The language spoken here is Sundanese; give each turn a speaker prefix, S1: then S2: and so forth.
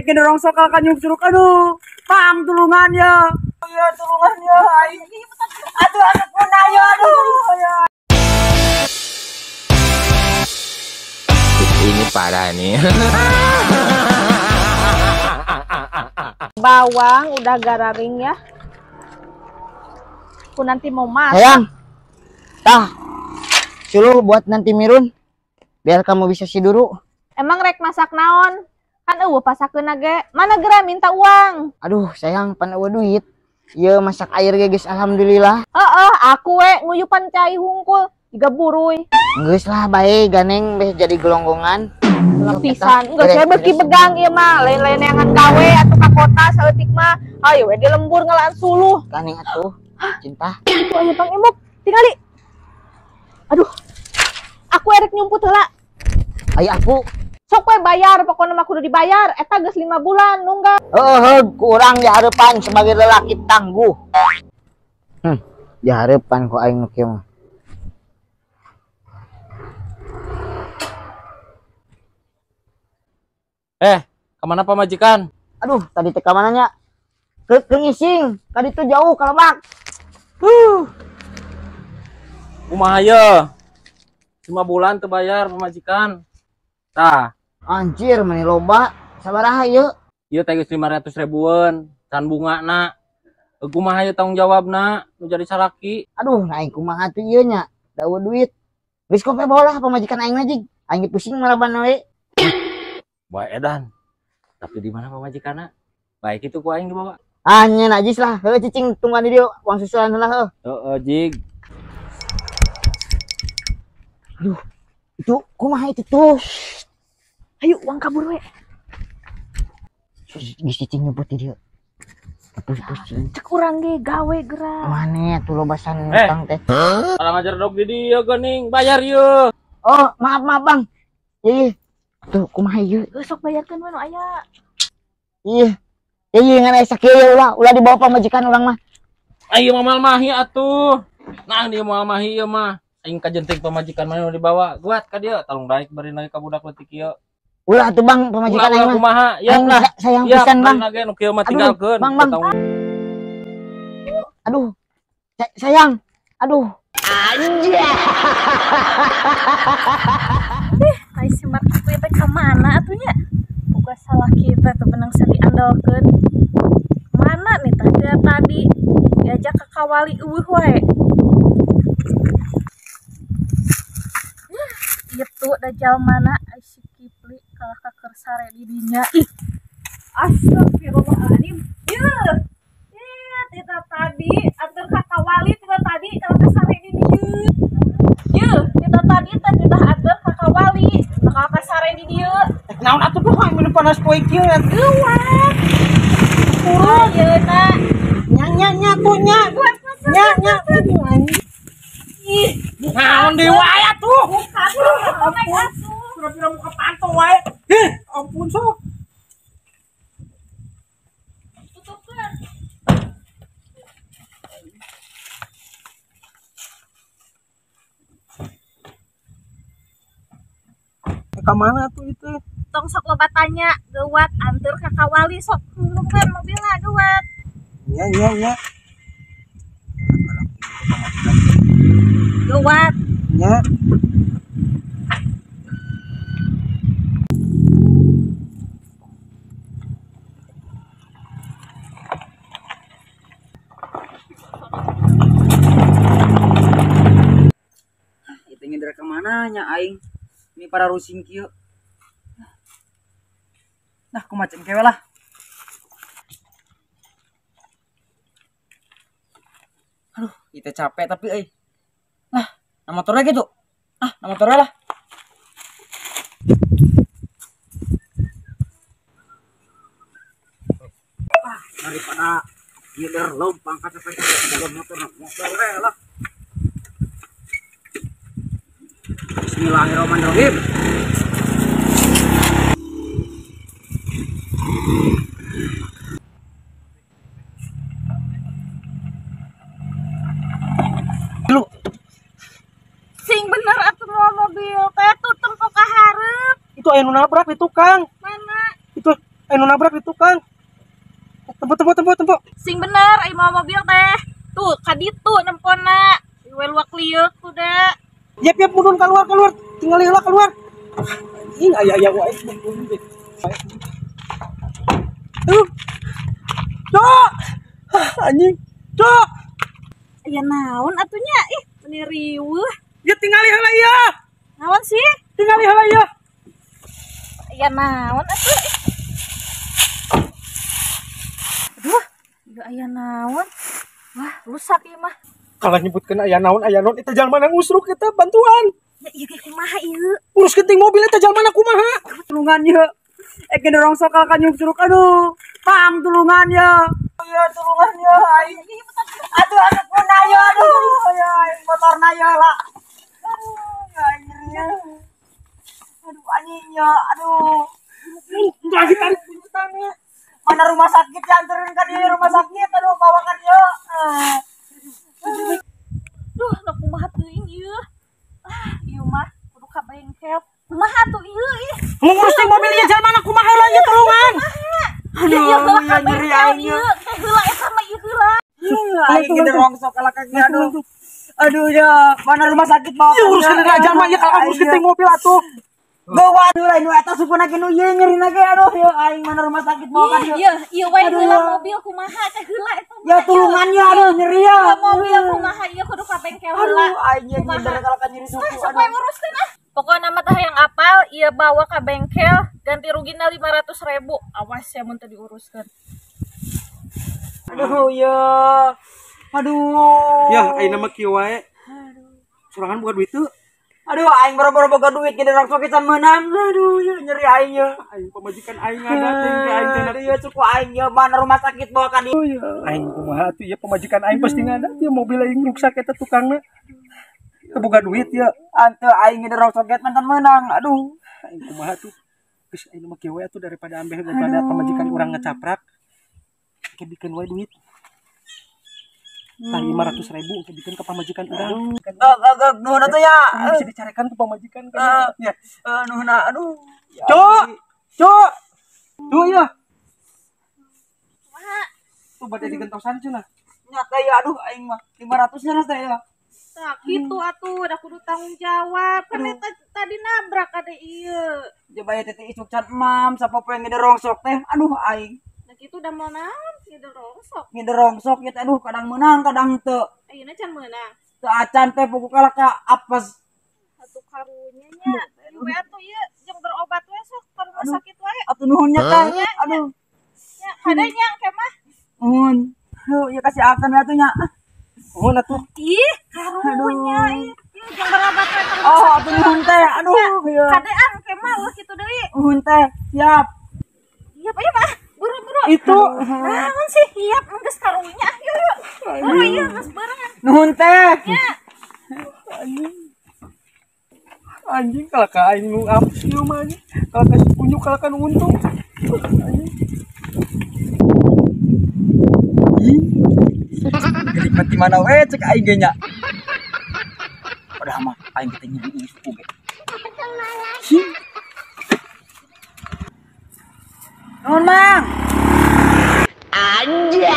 S1: Rek dorong sokal ka nyungsuruk aduh. Pang tulungan ya. Ya tulungan ya aing. Aduh anu puna ya aduh. Ya.
S2: Ini parah nih.
S3: Bawang udah gararing ya. Aku nanti mau masak.
S4: Sayang. Tah. Suluh buat nanti mirun. Biar kamu bisa siduru.
S3: Emang rek masak naon? Kan eueuh pasakeun ge. Mana geura minta uang?
S4: Aduh, sayang pan eueuh duit. Ieu masak air ge geus alhamdulillah.
S3: Heeh, aku we nguyupan cai hungkul jiga buruy.
S4: Geus lah bae ganeng beh jadi gelonggongan.
S3: Pisan, geus we beuki begang ieu mah, lain-lain neangan gawe atuh ka kota saeutik mah. Ayo we di lembur ngelaan suluh.
S4: Ganeng atuh, cinta.
S3: Itu aya Bang Emok, tingali. Aduh. Aku erek nyumput heula.
S4: Ayo aku.
S3: Sok we bayar, pokoknya mah kudu dibayar. Eta geus 5 bulan nunggak.
S4: Heuh, kurang dihareupan sebagai lelaki tangguh. Dihareupan ku aing nu kieu mah.
S5: Kemana pamajikan?
S4: Aduh, tadi teh ka mana nya? Ke ngising, tadi tuh jauh ka lebak.
S5: Kumaha ye? 5 bulan teu bayar pamajikan. Tah,
S4: anjir meni loba. Sabaraha ieu?
S5: Ieu teh geus 500 ribuan, can bungana. Kumaha ieu tanggung jawabna nu jadi salaki?
S4: Aduh, aing kumaha tuh ieu nya? Da eueuh duit. Geus kope bawa lah pamajikan aing mah jig. Aing pusing maraban we.
S5: Bae edan. Tapi di mana pamajikanna? Baik itu ku aing dibawa.
S4: Ah nya najis lah. Heuh cicing tungguan di dieu uang susulan heula heuh.
S5: Heeh, jig.
S4: Aduh, itu kumaha itu tuh?
S3: Ayo uang kabur we.
S4: Geus cicing nyebut di dieu. Pusing.
S3: Cek urang ge gawe geura.
S4: Mane atuh lobasan utang teh.
S5: Kalau ngajar dog di dieu geuning, bayar ieu.
S4: Oh, maaf maaf Bang. Ih. Tuh kumaha ieu?
S3: Geus sok bayarkeun we nu aya.
S4: Ih. Ih ngan aya sakieu ya ulah, ulah dibawa pamajikan urang mah.
S5: Ayo moal mahi atuh. Nah, dia moal mahi ieu mah. Aing kajenting pamajikan mana nu dibawa. Guat ka dieu, talung daek bari naik ka budak leutik ieu.
S4: Ulah atuh Bang, pamajikan aing mah.
S5: Kumaha? Ya lah,
S4: sayang pisan Bang.
S5: Nu kieu mah tinggalkeun.
S4: Bang, Bang. Aduh. Sayang. Aduh.
S3: Anjir. Ai si Markus teh ka mana atuh nya? Boga salah kita teh benang diandalkeun. Mana nih tah tadi diajak ke kawali eueuh wae. Itu dajal mana ai si Kipli kalah ka keur sare di dinya. Ih. Astagfirullahaladzim. Yeuh. Ih, tita tadi anteur ka kawali tita tadi kalah ka sare di dieu. Yeuh, tita tadi teh tita anteur ka kawali kalah ka sare di dieu.
S1: Naon atuh duh aing mun panas poe kieu
S3: geuwat. Turun yeuna.
S1: Nya nya nya tuh nya. Nya nya
S3: Ih,
S5: naon deui wae atuh.
S3: Muka tuh,
S1: pira-pira muka panto wae. Hih, ampun sok.
S3: Tutupkeun.
S1: Ka mana tuh itu?
S3: Tong sok loba tanya, geuwat anteur ka kawali sok tulungkeun mobilna geuwat.
S1: Nya nya nya.
S3: Geuwat.
S1: Nya. Itu ngider kemana nya aing? Ini para rusing kieu. Nah, aku macam kewe lah. Aduh, kita capek tapi euy. Nah, nah motornya gitu. Ah, nah motornya lah. Ah, daripada ngider lompang ka capek dalam motor, motornya lah. Bismillahirrahmanirrahim. Lu
S3: sing bener atuh mau mobil teh tuh tempo ka hareup.
S1: Itu aya nu nabrak di tukang.
S3: Mana?
S1: Itu aya nu
S2: nu nabrak di tukang. Tempo.
S3: Sing bener ai mawa mobil teh. Tuh ka ditu nempona. We luak lieuk tuh da.
S2: Yep mudun keluar. Tinggal heula keluar. Anjing aya wae. Tuh. Cok. Anjing. Cok.
S3: Aya naon atuh nya? Ih, meni riweuh.
S2: Ya tingali heula ieu.
S3: Naon sih?
S2: Tingali heula ieu.
S3: Aya naon atuh? Aduh, ieu aya naon? Wah, rusak ieu mah.
S2: Kalau nyebutkeun aya naon eta jalma ngusruk eta bantuan.
S3: Ya ieu ge kumaha ieu?
S2: Urus genting mobil eta jalma kumaha?
S1: Tulungan ieu. Ek rongsok ka nyungsruk aduh. Pang tulungan ya. Ya tulungan ya aing. Aduh anu kuna ya aduh. Ya aing motorna ya lah. Aduh ya aing nyeri ya. Aduh anjing ya aduh.
S2: Lagi tarik bunyitannya.
S1: Mana rumah sakit ya anterin ka dieu rumah sakit aduh bawa ka dieu.
S3: Duh, nu kumaha teuing ieu? Ah, ieu mah kudu ka bengkel. Kumaha tuh ieu ih?
S2: Ngurus teh mobil ieu jalma kumaha heula ieu tulungan.
S1: Aduh, ya nyeri aing ieu.
S3: Teh heula eta mah ieu heula.
S1: Aing ge rongsok kalah ka aduh. Aduh ya, mana rumah sakit bawa.
S2: Ieu uruskeun heula jalma ieu kalah ngurus teh mobil atuh.
S1: Bawa aduh lain nu eta supuna ge nu ieu nyerina ge aduh ya aing mana rumah sakit bawa ka dieu.
S3: Ieu ieu wae heula mobil kumaha teh heula eta.
S1: Ya tulungan ya aduh nyeri ya.
S3: Mobil kumaha ieu kudu ka bengkel heula.
S1: Aduh aing ye nyender kalah ka nyeri suku.
S3: Sok wae nguruskeun ah. Pokokna mah teh yang apal ieu bawa ka bengkel ganti rugina 500.000. Awas ya mun teu diuruskeun.
S1: Aduh ya. Aduh.
S2: Ya ayeuna mah kieu wae. Sorangan boga duit teu.
S1: Aduh aing boro-boro boga duit ge rongsok can meunang. Aduh ya nyeri aing ya.
S2: Aing pamajikan aing ada teh aing teh
S1: ieu cukup aing ya mana rumah sakit bawa ka dieu.
S2: Aing kumaha atuh ya pamajikan aing pasti ngada ieu mobil aing ruksak eta tukangna. Teu boga duit ya.
S1: Ante aing ge rongsok ge mantan meunang. Aduh
S2: aing kumaha tuh. Geus aing mah kieu we atuh daripada ambeh daripada pamajikan urang ngecaprak. Ke bikeun we duit. Tah 500.000 ke bikeun ka pamajikan urang.
S1: Nuhun atuh ya.
S2: Bisa dicarekan ku pamajikan kan.
S1: Ya. Nuhun aduh.
S2: Cuk. Cuk. Tuh ya.
S3: Kumaha?
S2: Tuh bade digentosan cenah.
S1: Nya teh ya aduh aing mah 500 nya teh ya.
S3: Tah kitu atuh da kudu tanggung jawab. Kan eta tadi nabrak ade ieu.
S1: Coba ya teh isuk can emam sapopoe ngede rongsok teh. Aduh aing.
S3: Nah kitu da mau naon ngede rongsok.
S1: Ngede rongsok ya teh aduh kadang meunang kadang teu.
S3: Ayeuna can meunang.
S1: Teu acan teh pokok kalah ka apes.
S3: Atuh karunya nya. Ieu we atuh ieu jeung berobat we sok ka rumah sakit wae.
S1: Atuh nuhun nya teh. Aduh.
S3: Nya kade nya engke mah.
S1: Nuhun. Duh, ieu kasih akan atuh nya.
S2: Nuhun atuh.
S3: Ih, karunya ih. Jeung berobat we ka rumah sakit.
S1: Oh, atuh nuhun teh. Aduh, ieu.
S3: Kade ah engke mah eueuh kitu deui.
S1: Nuhun teh. Siap.
S3: Siap ayo mah. Buru-buru.
S2: Itu.
S3: Naon sih? Hiap geus karunya. Yuk yuk. Buru ieu geus barengan.
S1: Nuhun teh.
S3: Nya.
S2: Anjing. Anjing kalah ka aing nu apes ieu mah anjing. Kalah ka kunyuk kalah ka nu untung. Anjing.
S1: Gelik di mana we cek aing ge nya. Padahal mah aing teh nyeri suku ge. Nuhun Mang.
S4: Anjay.